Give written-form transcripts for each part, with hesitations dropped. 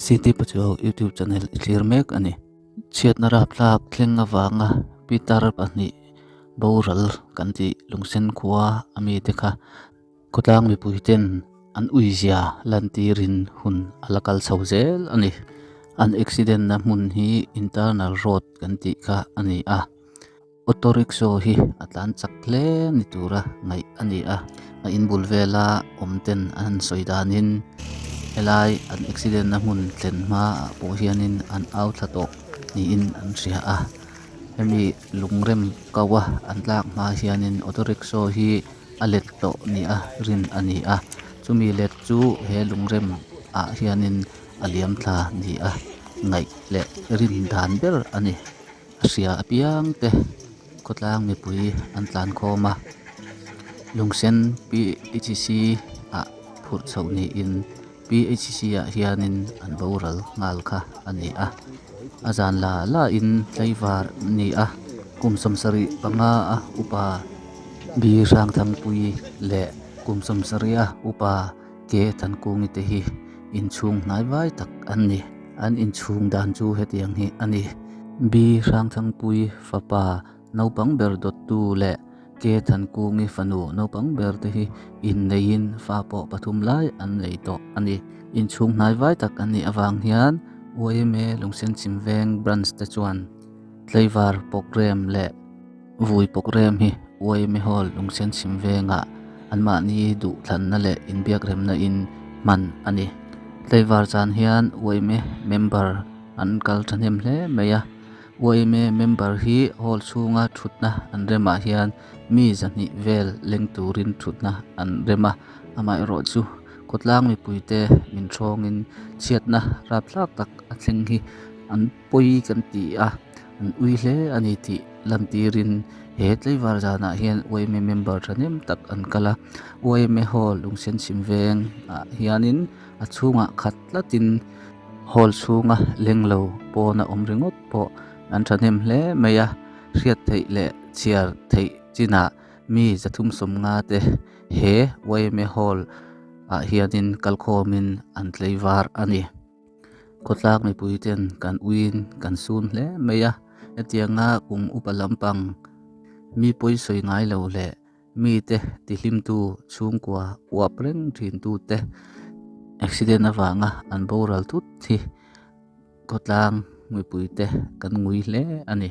City Pachuau YouTube channel i thlir mek a ni. Chhiatna rapthlak thleng avanga pitar pahnih boral kan tih lungsen khua a mite kha khawtlang mipui ten an uizia lantirin hun a la kal chho zel a ni. An accident na hmun hi internal road kan tih kha a ni a. Auto rickshaw hi a tlan chak hle ni tura ngaih a ni a, a inbul vela awm ten an han sawi danin helai an accident na hmun thlen hmaah pawh hianin an au thla tawh niin an hria a, hemi lungrem kau a an tlak hma hianin auto rickshaw hi a let tawh ni a rin a ni a, chumi let chu he lungrem ah hianin a liam thla ni a ngaih leh rin dan ber a ni. A hria apiang te khawtlang mipui an tlan khawm a lungsen P H C ah phurh chhoh niin P H C ah hianin an boral nghal kha a ni a a zan la la in tlaivar an ni a kum 75 a upa B Hrangthangpui leh kum 70 a upa K Thankungi te hi inchhung hnai vai tak an ni. An inchhung dan chu hetiang hi a ni. B Hrangthangpui fapa naupang ber dawttu leh K Thankungi fanu naupang ber te hi inneiin fa pawh pathum lai an nei tawh a ni. Inchhung hnai vai tak an nih avang hian yma Lungsenchim Veng Branch te chuan Tlaivar Programme leh Vui Programme hi yma Hall Lungsenchim Vengah anmahni duhthlanna leh inbiakremna in hman a ni. Tlaivar chan hian yma member an kal thahnem hle mai a, yma member hi hall chhunga thutna an remah hian mi zahnih vel leng turin thutna an rem a, amaherawh chu khawtlang mipuite min hrawngin chhiatna rapthlak tak a thleng hi an pawi kan ti a, an ui hle a ni tih lantirin he tlaivar zanah hian yma member thahnem tak an kal a, yma hall lungsenchim veng ah hianin a chhungah khat tlatin hall chhunga leng lo pawn a awm ringawt pawh an thahnem hle mai a, hriat theih leh chhiar theih chinah mi 350 te he yma hall ah hianin kalkhawmin an tlaivar a ni. Khawtlak mipui ten kan uiin kan sun hle mai a, hetianga kum upa lampang mi pawi sawi ngai lo leh mite tihlimtu chhungkua uap reng thin tute accident avanga an boral thut hi khawtlang mipui te kan ngui hle a ni.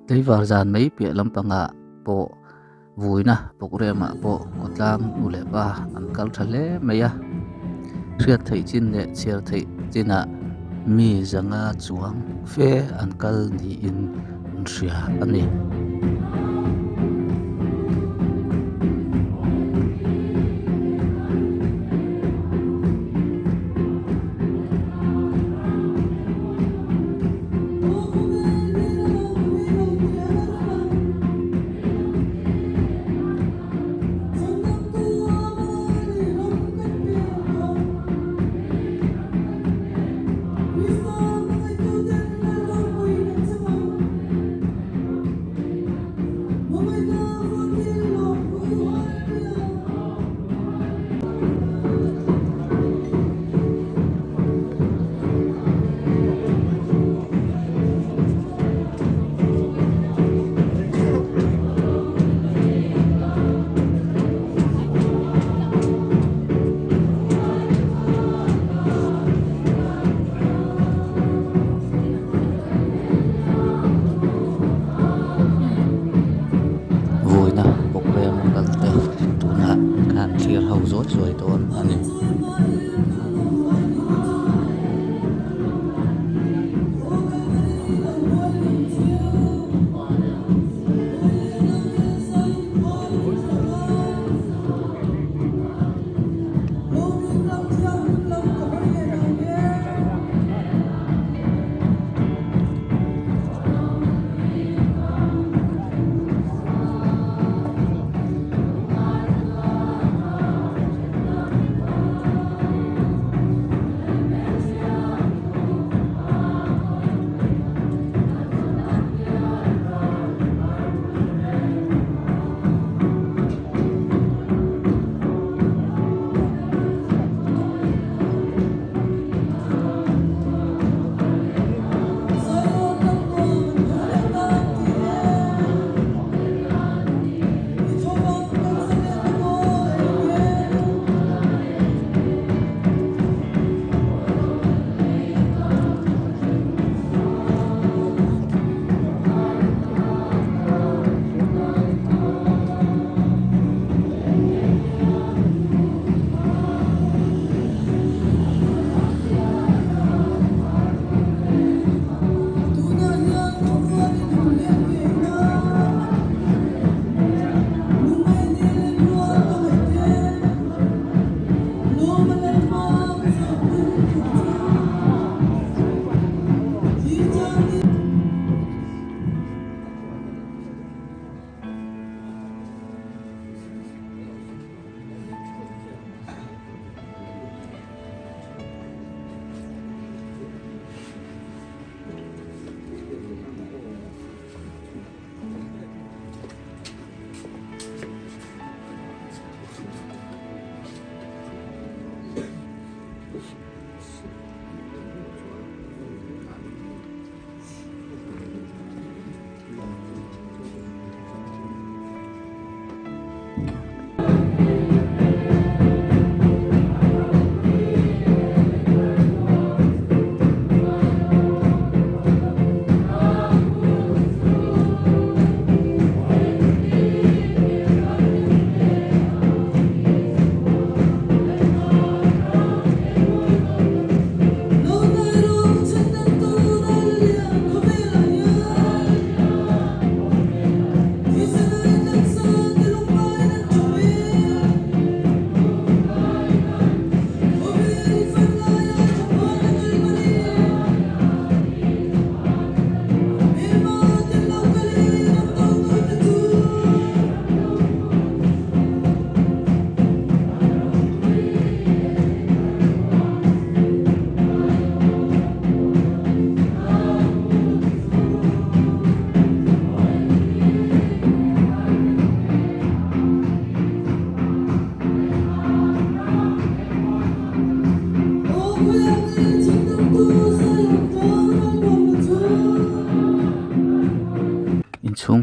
Tlaivar zan mai piah lampangah pawh Vuina programme-ah pawh khawtlang nu leh pa an kal tha hle mai a, hriat theih chin leh chhiar theih chinah mi zanga chuang fe an kal niin an hria a ni.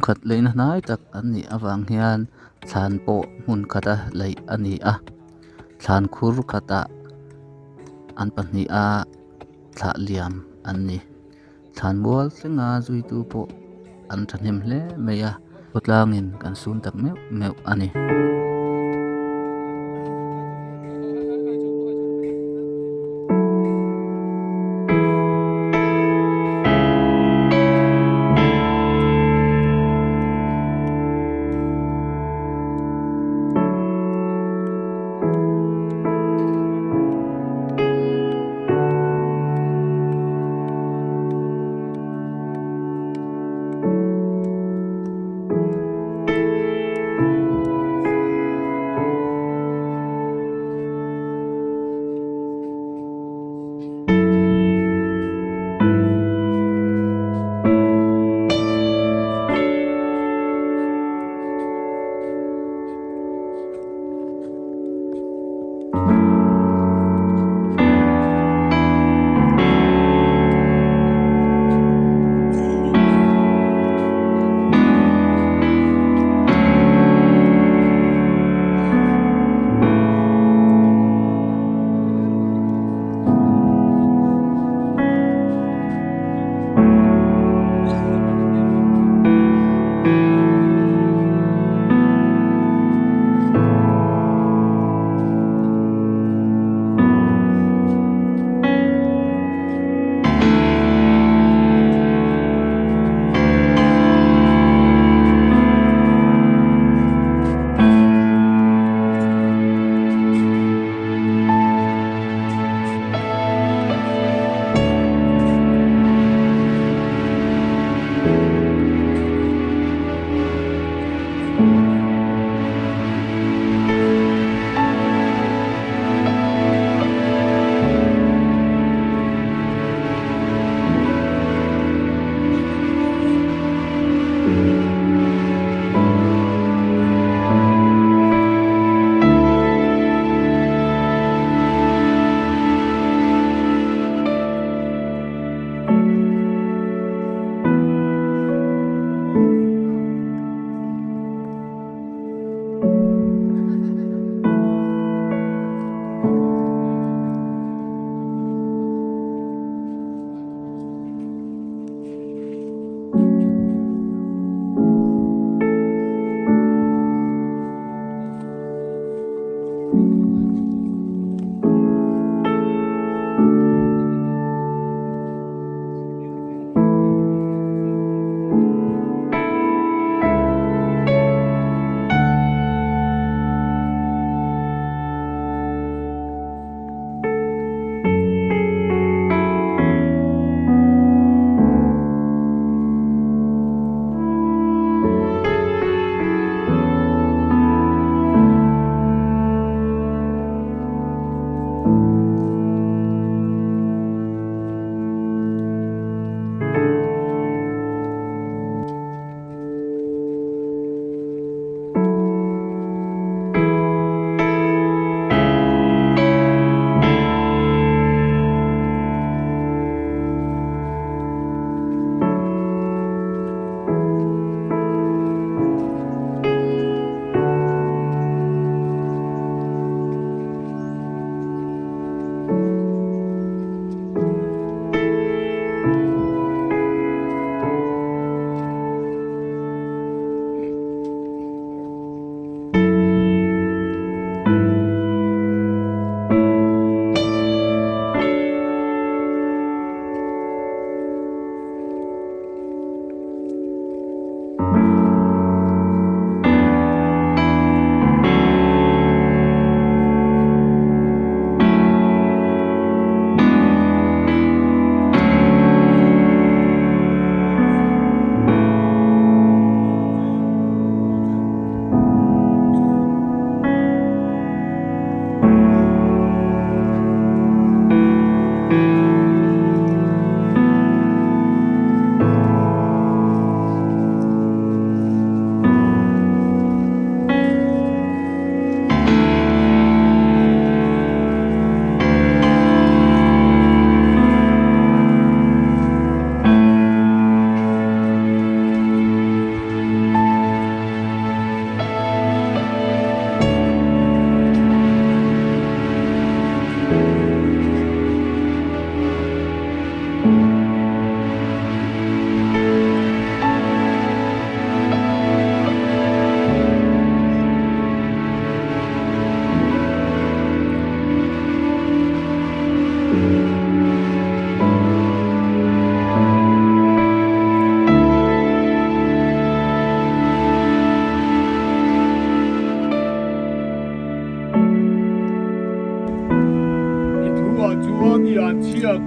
Chhungkhat leina hnai tak an nih avang hian thlan pawh hmun khata laih a ni a, thlan khur khatah an pahniha thlah liam an ni. Thlan mual thlenga zuitu pawh an thahnem hle mai a, khawtlangin kan sun tak meuh meuh a ni.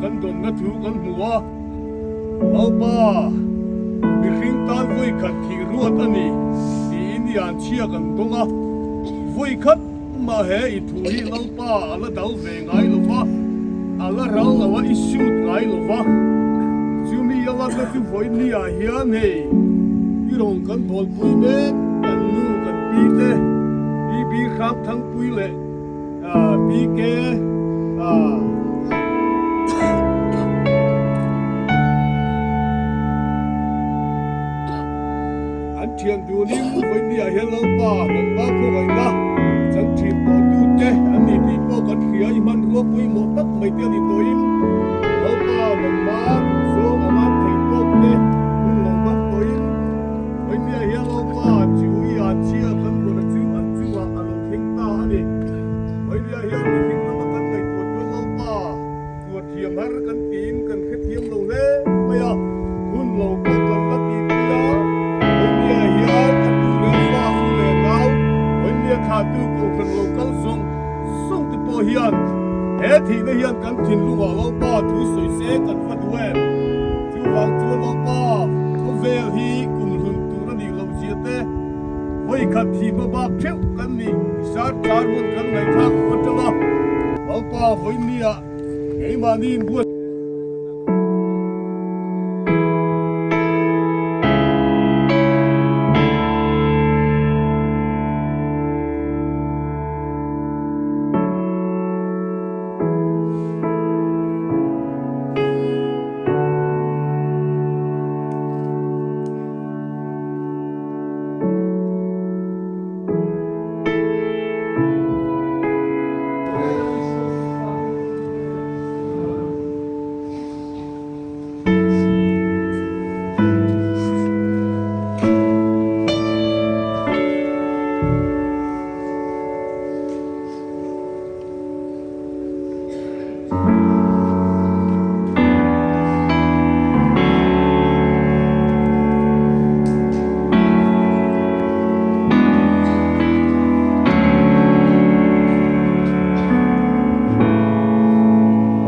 kan dawnna thu kan hmu a, Lalpa, mihring tan vawi khat thih ruat a ni tiin i an chhia kan dawng a, vawi khat mah he i thu hi Lalpa a la dal ve ngai lo va, a la ral lo a, i sut ngai lo va. Chumi a lakna chu vawi ni ah hian hei i rawn kan bawlpui mek kan nu kan pi te, pi Bi Hrangthangpui leh PK An thian dunin vawinia hian Lalpa nangma khawngaihna chan thin tawhtute an ni tih pawh kan hria i hmanrua pawimawh tak mai te a ni tawhin Lalpa nangma duhzawng anga theih tawkte hun lo hmang tawhin vawinia hian Lalpa chu i an chhia kan ruahna chu an chungah a lo thleng ta a ni. Vawinia hian mihring lama kan ngaihtuah chuan Lalpa tuar thiam har kan tiin kan hrethiam lo hle mai a, hun lo pawh kan la tihpui a. Vawinia hian a tu leh fa u leh nau, Vawinia thlahtu kohhran lo kal zawng zawng te pawh hian he thihna hian kan thinlungah Lalpa thu sawi se kan va duh em? Chuvang chuan Lalpa khawvel hi kumhlun tur a nih loh zia te, Vawi khat thi hma bak theuh kan ni, Sir Carbon kan ngaihthlak tawh atang a, Lalpa vawinia keimahni in buat.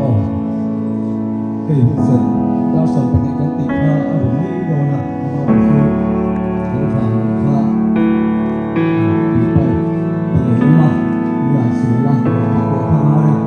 Aw, hei hunserh dar 12 kan tih kha a ri mai dawn a, amah chu lo vang loh kha tui pipe a lo awm a, mi an sual a, tah pawh kha ngai a.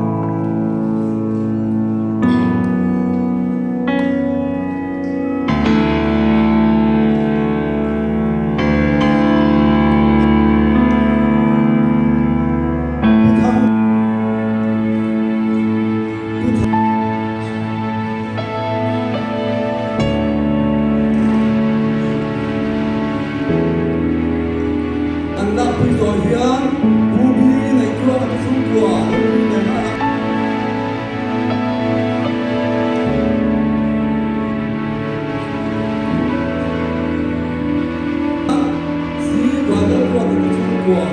An lakpui zawh hian Pu Bi ngaihtuah an chhungkua lo lut nen a. Si Vanlalruat i chhungkua.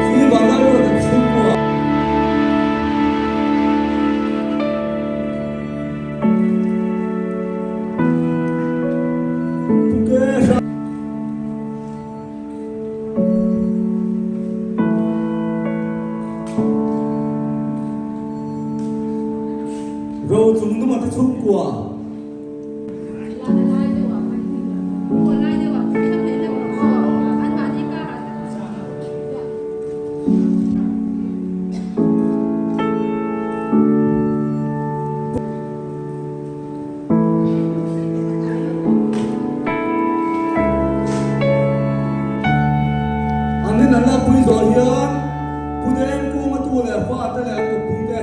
Si Vanlalruat i chhungkua. Pu Ke Hra. Rochung numa te chhungkua. An in an lakpui zawh hian Pu Dengkunga tu leh fate leh an kawppui te.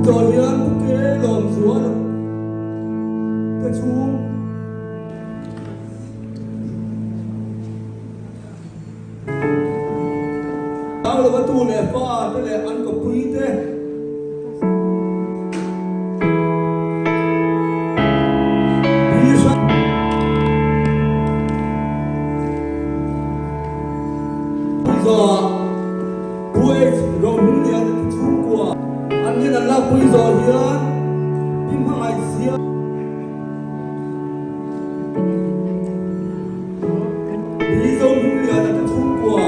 Zawh hian Pu Ke Lawmzuala te chhung. Au lova tu leh fa te leh an kawppui te. Pui zawh Pu H Rohmingliana te chhungkua an in an lakpui zawh. hian i hmangaih zia. Mizo Hmungliana te chhungkua,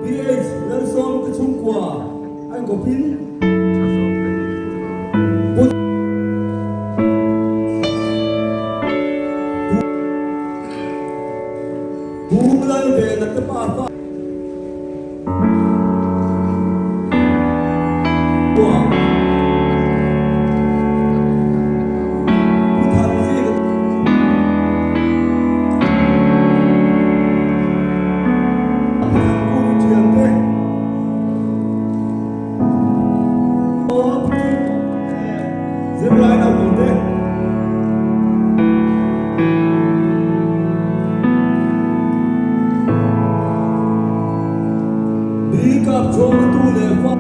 PH Lalsawm te chhungkua an kawpin Pu Pu Lalvena te pafa Zirlai naupangte. Bi kap chuang a tu leh fa.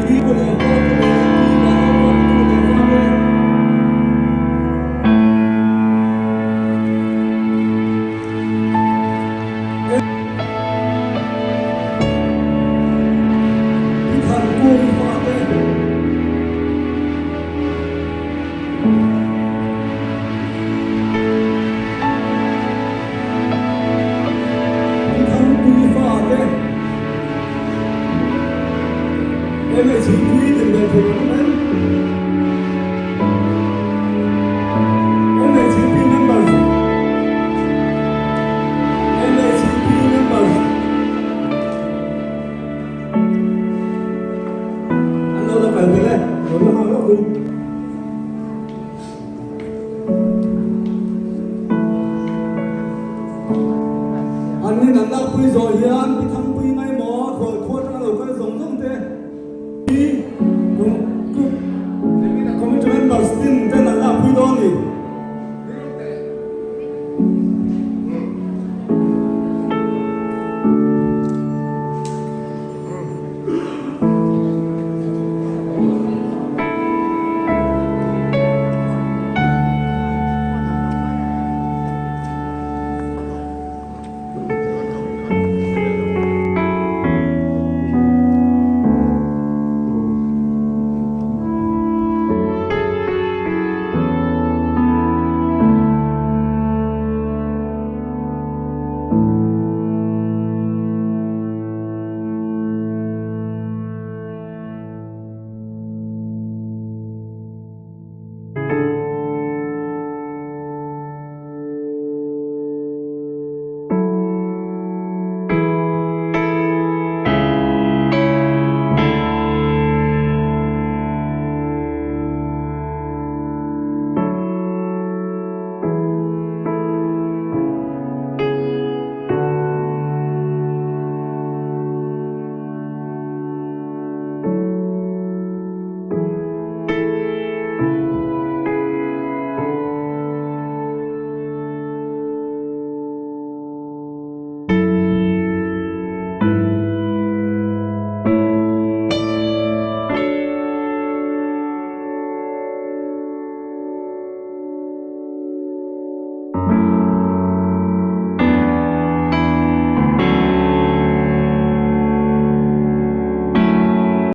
Bi pu leh fa te leh bi van a ruat a tu leh fa te. Bi than kung fa te. Thangpui fate MHP din bel thei an awm em? MHP members MHP members an lo la kal tel e, lo la nghak lawk u.